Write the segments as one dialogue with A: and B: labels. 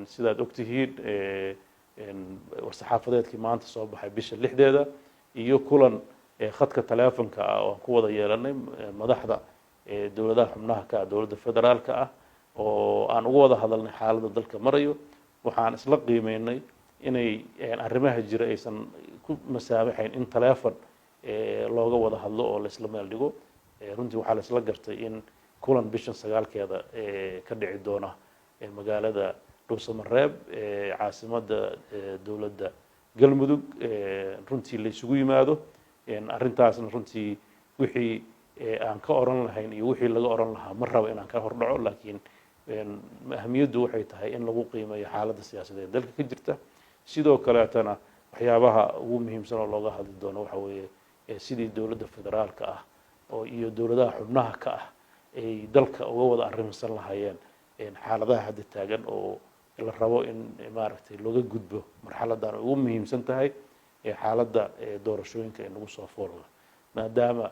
A: Sidaad ogtihiin, war-saxaafadeedkii maanta soo baxay bisha 6deeda iyo kulan khadka taleefonka ah oo aan ku wada yeelanay madaxda dowladaha xubnaha ka ah dowladda federaalka ah, oo aan uga wada hadalnay xaaladda dalka marayo, waxaan isla qiimeynay inay arrimaha jira aysan ku masaamaxayn in taleefon looga wada hadlo oo laisla meel dhigo. Runtii waxaa la isla gartay in kulan bishan 9keeda ka dhici doona magaalada Dhuusamareeb, caasimadda dowladda Galmudug, runtii la isugu yimaado. Arrintaasna runtii wixii aan ka oran lahayn iyo wixii laga oran lahaa ma rabo inaan ka hordhaco, laakiin ahamiyaddu waxay tahay in lagu qiimeeyo xaaladda siyaasadeed dalka ka jirta. Sidoo kaleetana waxyaabaha ugu muhiimsan oo looga hadli doono waxa weeye sidii dowladda federaalka ah oo iyo dowladaha xubnaha ka ah ay dalka uga wada arrimsan lahaayeen xaaladaha hadda taagan oo la rabo in maaragtay looga gudbo marxaladan ugu muhiimsan tahay xaaladda doorashooyinka ee nagu soo foolda, maadaama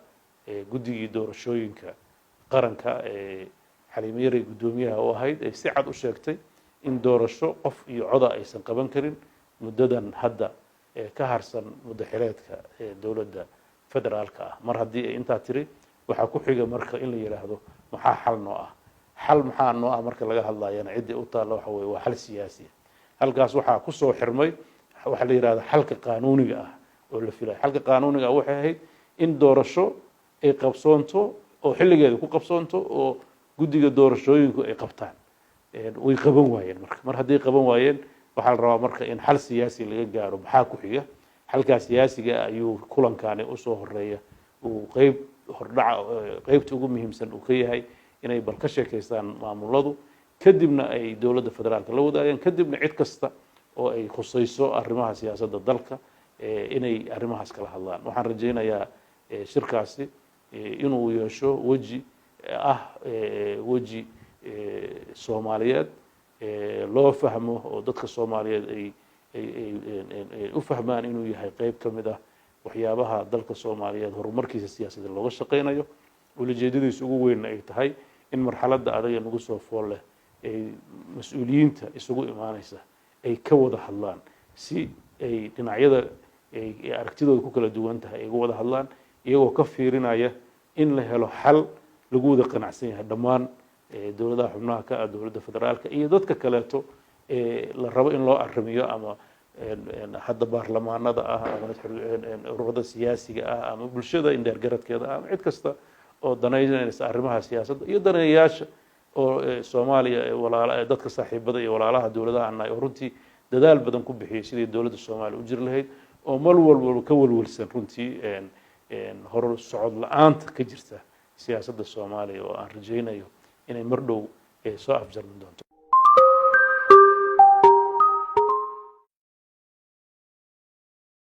A: guddigii doorashooyinka qaranka ee Xaliimo Yarey guddoomiyaha u ahayd ay si cad u sheegtay in doorasho qof iyo coda aysan qaban karin muddadan hadda ka harsan muddo xileedka dowladda federaalka ah. Mar haddii ay intaa tiri, waxaa ku xiga marka in la yidhaahdo: maxaa xal noo ah? Xal maxaa noo ah marka laga hadlayana, ciddii u taalla waxa weye waa xal siyaasi ah. Halkaas waxaa kusoo xirmay waxaa la yidhahda xalka qaanuuniga ah oo la filaya. Xalka qaanuuniga ah waxay ahayd in doorasho ay qabsoonto oo xilligeeda ku qabsoonto oo guddiga doorashooyinku ay qabtaan. Way qaban waayeen. Marka mar hadday qaban waayeen, waxaa la rabaa marka in xal siyaasi laga gaaro. Maxaa ku xiga? Xalkaa siyaasiga ayuu kulankaani usoo horeeya uu qeyb hordhaca, qeybta ugu muhiimsan uu ka yahay inay bal ka sheekaystaan maamuladu, kadibna ay dowladda federaalka la wadaagaan, kadibna cid kasta oo ay khusayso arrimaha siyaasadda dalka inay arrimahaas kala hadlaan. Waxaan rajaynayaa shirkaasi inuu yeesho weji ah, weji Soomaaliyeed loo fahmo oo dadka Soomaaliyeed ay u fahmaan inuu yahay qeyb ka mid ah waxyaabaha dalka Soomaaliyeed horumarkiisa siyaasadeed looga shaqaynayo, ulajeedadiisa ugu weynna ay tahay in marxaladda adag ee nagu soo fool leh ay mas-uuliyiinta isugu imaanaysa ay ka wada hadlaan, si ay dhinacyada ay aragtidooda ku kala duwan tahay ay uga wada hadlaan, iyagoo ka fiirinaya in la helo xal lagu wada qanacsan yahay dhammaan dowladaha xubnaha ka ah dowladda federaalka iyo dadka kaleeto ee la rabo in loo arrimiyo, ama hadda baarlamaanada ah, ama ururada siyaasiga ah, ama bulshada indheergaradkeeda ah, ama cid kasta oo danaynaysa arrimaha siyaasadda iyo daneeyayaasha oo Soomaaliya, walaala dadka saaxiibada iyo walaalaha dowladaha annahay oo runtii dadaal badan ku bixiyay sidii dowladda Soomaaliya u jiri lahayd, oo mar walbaba ka walwalsan runtii hor socod la-aanta ka jirta siyaasadda Soomaaliya, oo aan rajaynayo inay mar dhow soo afjarmi doonto.